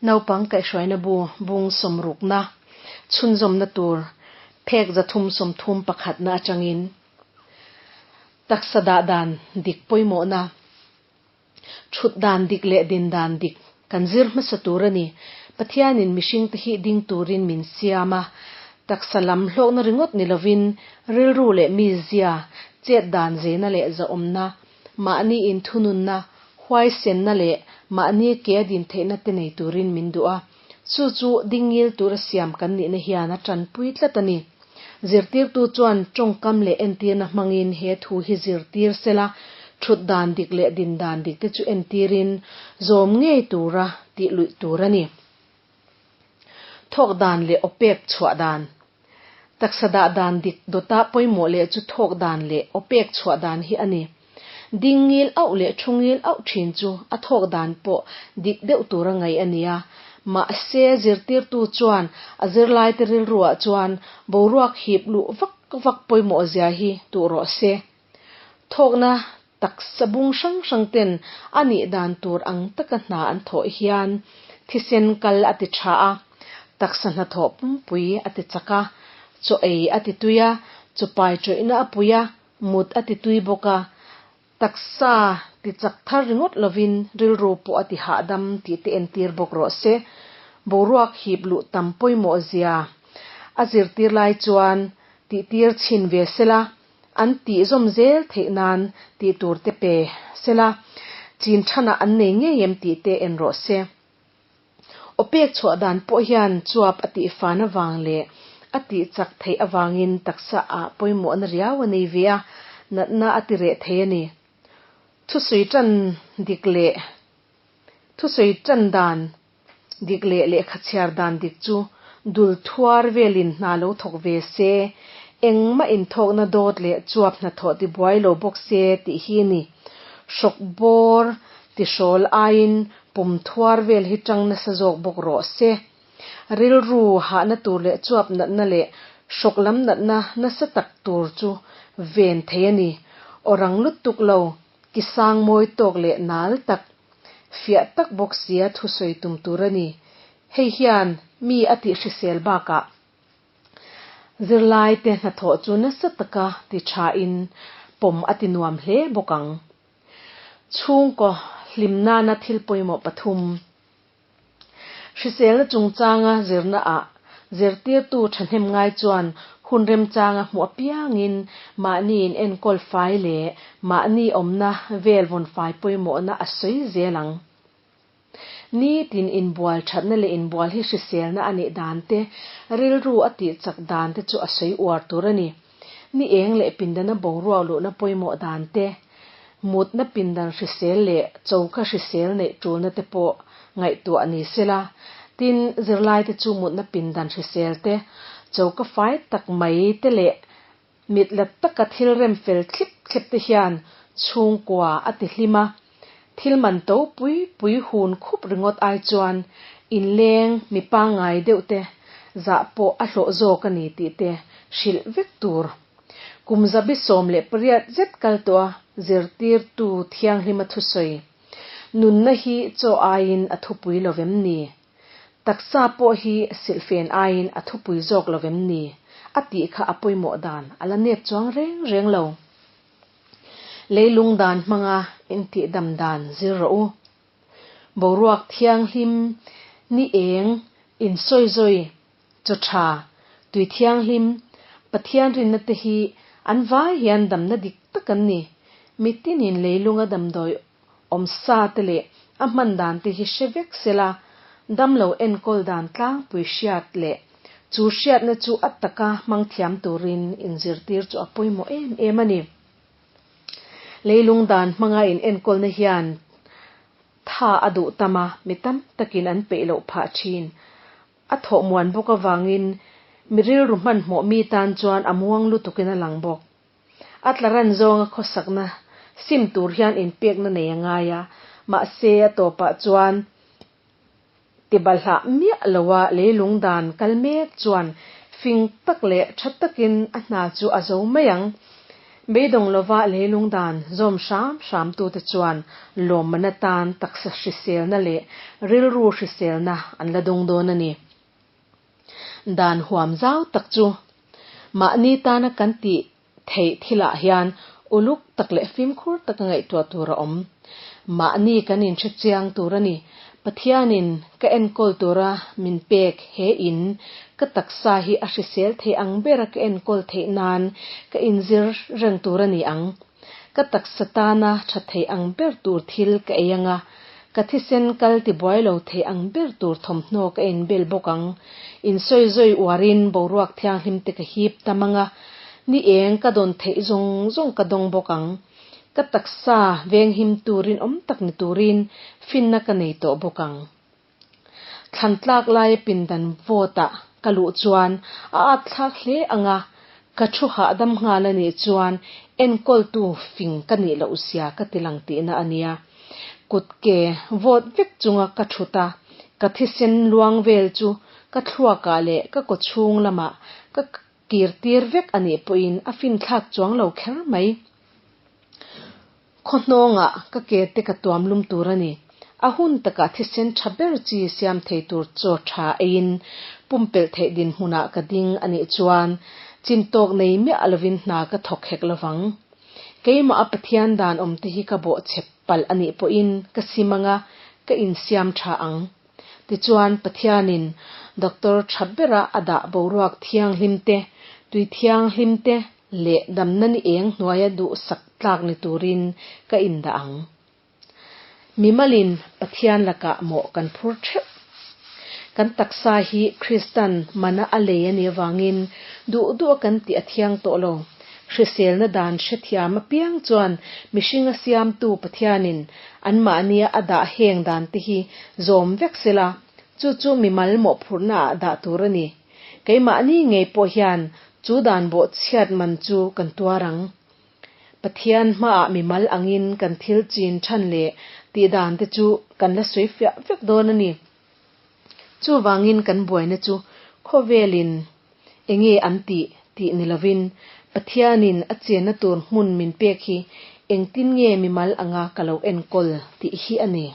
Naupang kaihhruaina bu bung sawmrukna chhunzawmna tur phek 331 na atangin taksa dah dan dik pawimawhna, thut dan dik leh din dan dik kan zir hmasa tur a ni. Pathianin mihringte hi ding turin min siam a, taksa lam hlawkna ringawt ni lovin rilru leh mizia, chet dan zeina leh zahawmna, Mahni inthununna, huaisenna leh mahni ke a din theihna te nei turin min duh a, chu chu dingngil tura siam kan nihna hian a tanpui tlat a ni. Zirtirtu chuan tawngkam leh entirna hmangin he thu hi zirtir sela, thut dan dik leh din dan dik te chu entirin zawm ngei tura tih luih tur a ni. Thawk dan leh awpek chhuah dan. Taksa dah dan dik dawta pawimawh leh chu thawk dan leh awpek chhuah dan hi a ni. Ding ngil auh leh thu ngil auh thin chu a thawk dan pawh dik deuh tura ngaih a ni a. Mahse, zirtirtu chuan a zirlaite rilruah chuan boruak hip luh vak vak pawimawh zia hi tuh rawh se. Thawkna taksa bung hrang hrang ten a nih dan tur ang taka hna an thawh hian thisen kal a ti tha a, taksa hnathawh pumpui a ti chak a, chaw ei a ti tui a, chaw pai tawihna a pui a, mut a ti tui bawk a, taksa ti chak thar ringawt lovin rilru pawh a ti hahdam tih te entir bawk rawh se. Boruak hip luh tam pawimawh zia a zirtir lai chuan tihtir chhin ve sela, An tih zawm zel theih nan tih tur te pe sela, chin thanah an nei ngei em tih te en rawh se. Aw pek chhuah dan pawh hian chuap a tih fan avang leh a tih chak theih avangin taksa ah pawimawhna riau a nei ve a, natna a ti reh thei a ni. Thusawi tan dik leh thusawi tan dan Dik leh lehkha chhiar dan dik chu dul thuar velin hna lo thawk ve se, engmah inthawkna dawt leh chuap hnathawh tibuai lo bawk se tih hi a ni. Hrawk bawr tihrawl aiin pum thuar vel hi tang nasa zawk bawk rawh se. Rilru hahna tur leh chuap natna leh hrawk lam natna nasa tak tur chu ven thei a ni. Aw rang lutuk lo, ki sang mawi tawk leh nal tak Fiah tak bawk sia thusawi tum tur a ni. Hei hian mi a tih hrisel bakah zirlaite hnathawh chu nasa taka ti thain pawm a ti nuam hle bawk ang. Chhungkaw hlim nana thil pawimawh pathum. Hriselna chungchanga zirna ah zirtirtu thahnem ngai chuan hun remchanga hmuh apiangin mahni in enkawl fai leh mahni awmna vel vawn fai pawimawhna a sawi zel ang. Nitin inbual thatna leh inbual hi hriselna a nih dan te, rilru a tih chak dan te chu a sawi uar tur a ni. Ni eng leh pindana boruak luhna pawimawh dan te, mutna pindan hrisel leh choka hrisel neih tulna te pawh ngaihtuah ni sela. Tin, zirlaite chu mutna pindan hrisel te, choka fai tak mai te leh mit la taka thil rem fel thlip thlep te hian chhungkua a ti hlim a. Thil man to pui pui hun khup ringawt ai chuan inleng mi pangngai deuh te zah pawh a hlawh zawk a ni tih te hrilh vek tur. Kum 118 zet kal tawh a zirtirtu thianghlima thusawi, Nunna hi chaw aiin a thupui lo vem ni? Taksa pawh hi silhfen aiin a thupui zawk lo vem ni? a tih kha a pawimawh dan a la nep chuang reng reng lo. Leilung dan hmanga intihdam dan zir rawh u. Boruak thianghlim, ni eng, insawizawi, chaw tha, tui thianghlim, Pathian rinna te hi an vai hian damna dik tak an ni. Mitinin leilunga damdawi awm sa te leh a hman dan te hi hre vek sela, damlo enkawl dan tlangpui hriat leh chu hriatna chu a taka hmang thiam turin inzirtir chu a pawimawh em em a ni. Leilung dan hmanga in enkawlna hian tha a duh tam a, mi tam takin an peih loh phah thin. A thawh muan bawk avangin mi rilru hmanhmawh mi tan chuan a muang lutukin a lang bawk. A tla ran zawnga khawsakna sim tur hian inpekna nei a ngai a, mahse a tawpah chuan tibalhah miah loa leilung dan kal mek chuan fing tak leh tha takin a hna chu a zo mai ang. Beidawng lova leilung dan zawm hram hramtute chuan lawmman atan taksa hriselna leh rilru hriselna an la dawng dawn a ni. Dan huam zau tak chu mahni tana kan tih theih thilah hian uluk tak leh fimkhur taka ngaihtuah tur a awm. Mahni kan inhre chiang tur a ni. Pathianin ka enkawl tura min pek he in ka taksa hi a hrisel thei ang bera ka enkawl theih nan ka inzir reng tur a ni ang. Ka taksa tana tha thei ang ber tur thil ka ei anga, ka thisen kal tibuai lo thei ang ber tur thawmhnaw ka inbel bawk ang. Insawizawi uarin boruak thianghlim te ka hip tam anga, ni eng ka dawn theih zawng zawng ka dawng bawk ang. Ka taksa venghim turin awm tak ni turin finna ka nei tawh bawk ang. Thlan tlak laia pindan vawtah ka luh chuan a at thlak hle ang a, ka thu hahdam nghal a nih chuan enkawltu fing ka nih loh zia ka ti lang tihna a nia. Kut ke vawt vek chunga ka thut a, ka thisen luang vel chu ka thluakah leh ka kawchhung lamah ka kir tir vek a nih pawhin a finthlak chuang lo kher mai. Khaw hnawngah ka ke te ka tuam lum tur a ni. A hun takah thisen tha ber chi siam thei tur chaw tha eiin pumpelh theih dinhmunah ka ding a nih chuan chintawk nei miah lovin hna ka thawk hek lovang. Keimah a Pathian dan awm te hi ka bawhchhe palh a nih pawhin ka sim anga ka insiam tha ang. Tichuan, Pathianin doctor tha bera a dah boruak thianghlim te, tui thianghlim te leh damna ni eng hnuaia duhsak tlak ni turin ka indah ang. Mimalin Pathian lakah mawh kan phur theuh. Kan taksa hi Kristan mana a lei a nih avangin duh duh a kan tih a thiang tawh lo. Hriselna dan hrethiam apiang chuan mihringa siamtu Pathianin anmahnia a dah heng dante hi zawm vek sela, chu chu mimal mawhphurhna ah dah tur a ni. Keimahni ngei pawh hian chu dan bawhchhiat man chu kan tuar ang. Pathian hmaah mimal angin kan thil chin than leh tih dante chu kan la sawi fiah vek dawn a ni. Chuvangin kan buaina chu khawvelin Enge an tih tih ni lovin Pathianin a chenna tur hmun min pek hi engtin nge mimal anga ka lo enkawl tih hi a ni.